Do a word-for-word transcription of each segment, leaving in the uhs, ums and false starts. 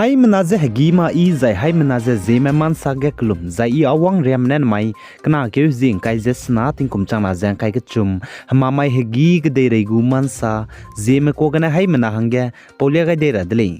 Haimena ze hegî ma i zai haimena ze Zeme ma nsa ge kelum zai i Awang Riame ne namai kena keu zie ngkai ze sena tingkum changna ze ngkai kechum, hemamai hegî kedeirei gu ma nsa, Zeme kua gene haimena hangge paulia gai dei ra de lei.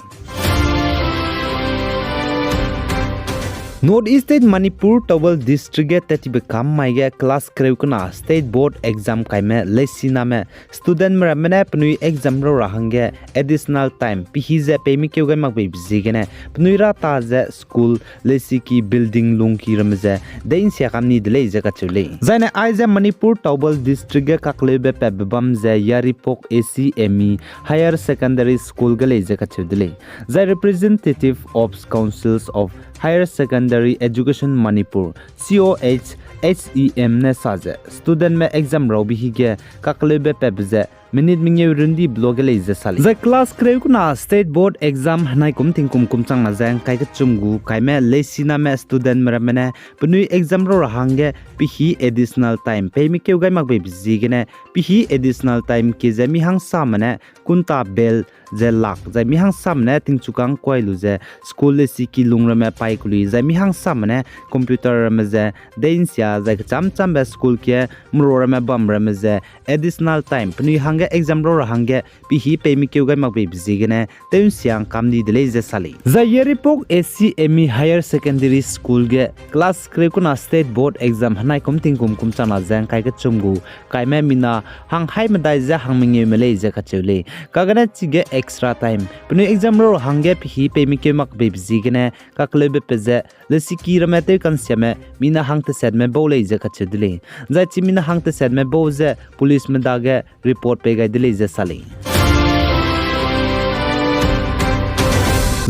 North East State Manipur Thoubal District ge tattibe kam mai ge class kereu kena State Board exam kaime leisiname studentme ramme ne penui exam rau ra hangge additional time pehî ze peimi keu gai mak beibe ziegene penui ra ta ze school leisiki building lungki ramme ze deinsia kam ni de lei ze kacheu lei. Zaine aize Manipur Thoubal District ge kakleube patbe bam ze Yairipok A C M E Higher Secondary School ge lei ze kacheu de lei. Zai Representative of Councils of Higher Secondary Education Manipur, C O H H E M ne sa ze studentme exam raube hige kakleube patbe ze minute mengeu rundibe luage lei ze sa lei. Zai class kereu kena State Board exam henai kum tingkum kum changna ze ngkai kechum gu kaime leisiname studentme ramme ne penui exam rau ra hangge pehî additional time peimi keu gai mak beibe ziegene pehî additional time kie ze mi hangsame ne kunta bel ze lak zai mi hangsame ne tingchukâng kuai lu ze school leisiki lung ramme paî kelui zai mi hangsame ne computer ramme ze deinsia zai kecham chambe school kie mera ramme bam ramme ze additional time penui hangge exam rau ra hangge pehî peimi keu gai mak beibe ziegene tew nsiang kam di de lei ze sa lei. Zai Yairipok A C M E Higher Secondary School ge class kereu kena State Board exam henai kum tingkum kum changna ze ngkai kechum gu kaime mina hang hai medai ze hang mengeume lei ze kacheu lei. Kagane chige extra time penui exam rau ra hangge pehî peimi keu mak beibe ziegene kakleube pe ze leisiki ramme tew kansiame mina hang tesetme bau lei ze kacheu de lei. Zai chi mina hang tesetme bau ze policeme dage report pei gai de lei ze sa lei.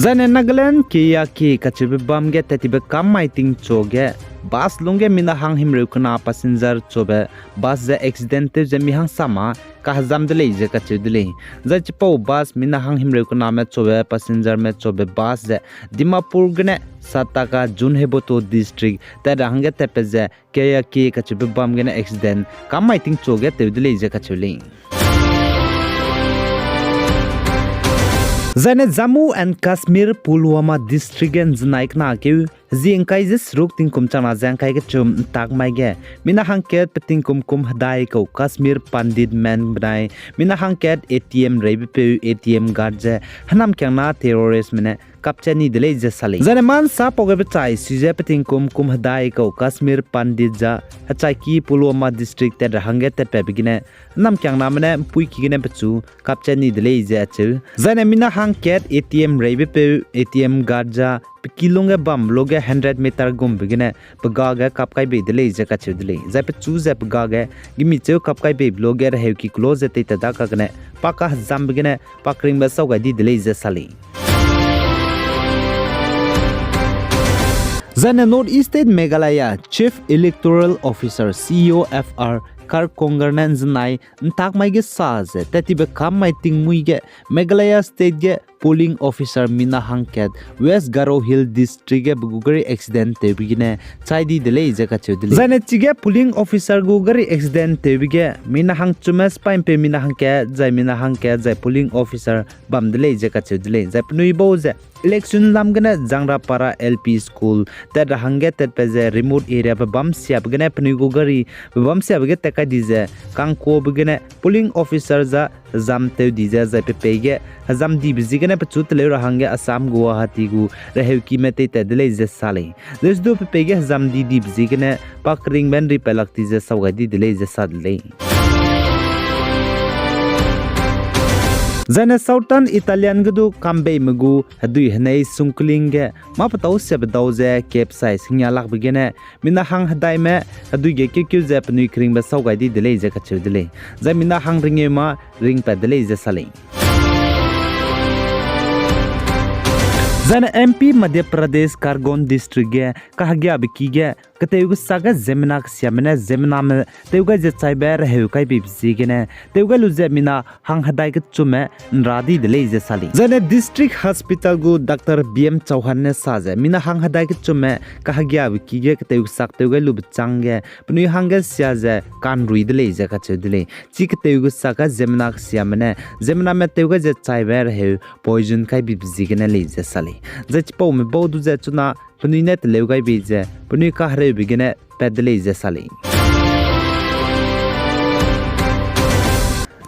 Zaine Nagaland Keyaki kacheube bam ge tattibe kam mai tingchu ge bus lungge mina hang himreu kena passenger chube bus ze accident tew ze mi hangsama kahezam de lei ze kacheu de lei. Zai chipau bus mina hang himreu kename chube passengerme chube bus ze Dimapur gene Sataka Zunheboto District tat ra hangge tatpat ze Keyaki kacheube bam gene accident kam mai tingchu ge tew de lei ze kacheu lei. Zaine Jammu and Kashmir Pulwama District ge nzenai kena keu zie ngkai ze seruk tingkum changna ze ngkai kechum ntak mai ge mina hangkat pe tingkum kum hedai kau Kashmir Pandit men benai mina hangkat A T M reibepeu A T M guard ze hênamkiangna terroristme ne kapchat ni de lei ze sa lei. Zaine ma nsa pau ge bechai sui ze pe tingkum kum hedai kau Kashmir Pandit za hechaiki Pulwama District tat ra hangge tatpatbe gene hênamkiangname ne mpuiki gene pechu kapchat ni de lei ze acheu. Zaine mina hangkat A T M reibepeu A T M guard za pe kilung ge bambe luage hundred meter gumbe gene pe ga ge kap kai bei de lei ze kacheu de lei. Zai pechu ze pe ga ge gemicheu kap kai beibe luage reheuki kulo ze teita da kagene pa kahezambe gene pa keringbe sau gai di de lei ze sa lei. Zaine North East State Meghalaya Chief Electoral Officer, C E O F R Kar Konger ne nzenai ntak mai ge sa ze tattibe kam mai tingmui ge Meghalaya State ge polling officer mina hangkat West Garo Hill District ge pe gu gari accident tewbe gene chai di de lei ze kacheu de lei. Zaine chige polling officer gu gari accident tewbe ge mina hangchume sipaî mpeu mina hangkat zai mina hangkat zai polling officer bam de lei ze kacheu de lei. Zai penui bau ze election lam gene Jangrapara L P School tat ra hangge tatpat ze remote area pe bam siabe gene penui gu gari pe bam siabe ge tat kai di ze kangkuabe gene polling officer za hezam tew di ze zai pe pei ge hezam dibe ziegene pechu teleu ra hangge Assam Guwahati gu reheukime teitat de lei ze sa lei. Zai sedu pe pei ge hezam di dibe ziegene pa keringbe nri pailak di ze sau gai di de lei ze sa de lei. Zaine Southern Italian ge du kambeime gu hedui henei sungkling ge mâ petâu siabe dau ze capsize hingngialakbe gene mina hang hedaime hedui ge keukeu ze penui keringbe sau gai di de lei ze kacheu de lei. Zai mina hang ringeu mâ ringpat de lei ze sa lei. Zaine M P Madhya Pradesh Khargone District ge kahegiabe ki ge ketew gesak ge ziemmena kesiame ne ziemmename tew gai ze chaibe reheu kai beibe ziegene tew gai lu ze mina hang hedai kechumme nra di de lei ze sa lei. Zaine District Hospital gu Doctor B M Chauhan ne sa ze mina hang hedai kechumme kahegiabe ki ge ketew gesak tew gai lube châng ge penui hangge sia ze ka'nrui de lei ze kacheu de lei. Chi ketew gesak ge ziemmena kesiame ne ziemmename tew gai ze chaibe reheu poison kai beibe ziegene lei ze sa lei. Zai chipaume bau du ze chuna penui ne teleu gai bei ze penui kahereube gene pat de lei ze sa lei.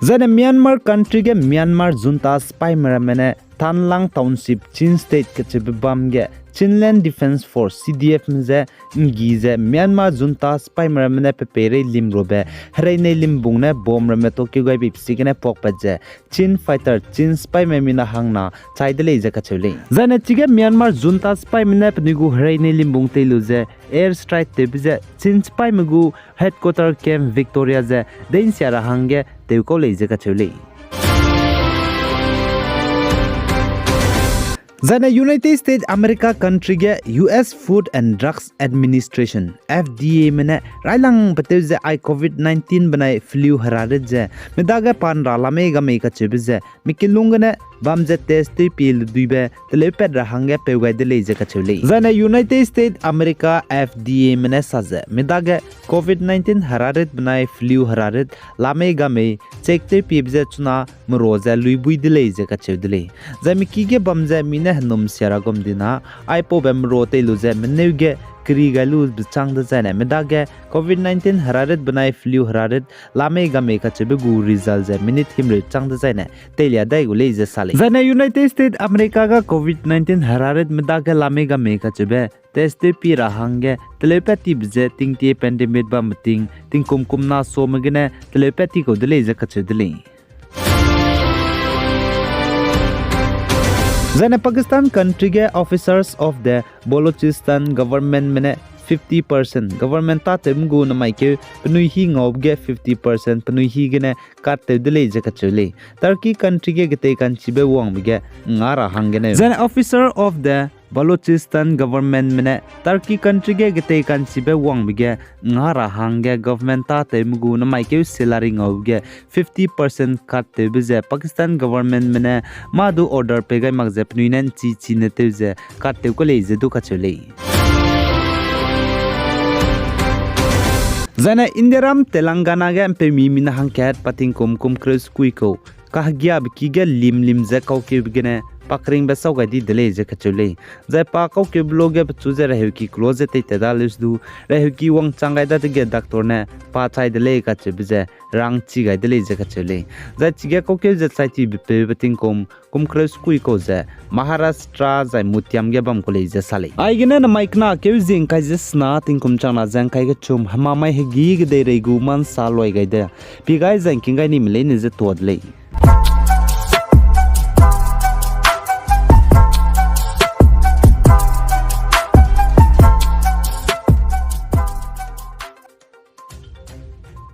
Zaine Myanmar country ge Myanmar junta sipaime ramme ne Thanlang Township, Chin State kacheube bam ge Chinland Defence Force, C D F me je nggi ze Myanmar junta sipaime ramme ne pe peirei limrube hereinei limbung ne bomb ramme tokeu gai beibe ziegene puakpat ze Chin fighter, Chin sipaime mina hangna chai de lei ze kacheu lei. Zaine chige Myanmar junta sipaime ne penui gu hereinei limbung tei lu ze air strike tewbe ze Chin sipaime gu headquarter Camp Victoria ze deinsia ra hangge tew kau lei ze kacheu lei. Zaine United States America country ge U S Food and Drugs Administration, F D A me ne railangbe tew ze ai covid nineteen benai flu herarit ze midage pa nra lamei gamei kacheube ze mi kilung gene bam ze test tewpie luduibe teleupat ra hangge peu gai de lei ze kacheu lei. Zaine United States America F D A me ne sa ze midage covid nineteen herarit benai flu herarit lamei gamei check tewpiebe ze chuna mera ze luibui de lei ze kacheu de lei. Zai miki ge bam ze mi ne henum sia ra gum dina, aipaube mera tei lu ze meneu ge keri gai lu bechâng dezaine midage covid nineteen herarit benai flu herarit lamei gamei kacheube gu result ze minute himreu châng dezaine teilia dai gu lei ze sa lei. Zaine United States America ga covid nineteen herarit midage lamei gamei kacheube test tewpie ra hangge teleupat tibe ze tingtie pandemic bambe ting tingkum kumna some gene teleupat ti kau de lei ze kacheu de lei. Zaine Pakistan country ge officers of the Balochistan government me ne fifty percent government tâtewme gu namai keu penui hî ngaube ge fifty percent penui hî gene cut tew de lei ze kacheu lei. Turkey country ge getei ka'nchibe wangbe ge nga ra hangge neu. Zaine officer of the Balochistan government me ne Turkey country ge getei ka'nchibe wangbe ge nga ra hangge government tâtewme gu namai keu salary ngaube ge fifty percent cut tewbe ze Pakistan government me ne mâ du order pei gai mak ze penui ne ’nchi chine tew ze cut tew ku lei ze du kacheu lei. Zaine Indiaram Telangana ge ’mpeumi mina hangkat pa tingkum kum kereu sekui kau kahegiabe ki ge lim lim ze kaukeube gene pa keringbe sau gai di de lei ze kacheu lei. Zai pa kaukeube lo ge pechu ze reheuki kelo ze teitat da leu se du, reheuki wangchang gai dadege doctor ne pa chai de lei kacheube ze rangchi gai de lei ze kacheu lei. Zai chige kaukeu ze chai tibe peu pa tingkum kum kereu sekui kau ze Maharashtra zai Mutiam ge bam ku lei ze sa lei. Aigene namai kena keu zie ’ngkai ze sena tingkum changna ze ’ngkai kechum hemamai hegî kedeirei gu ma ’nsa luai gai de, pie gai zai ’ngking gai nime leine ze tuâ de lei.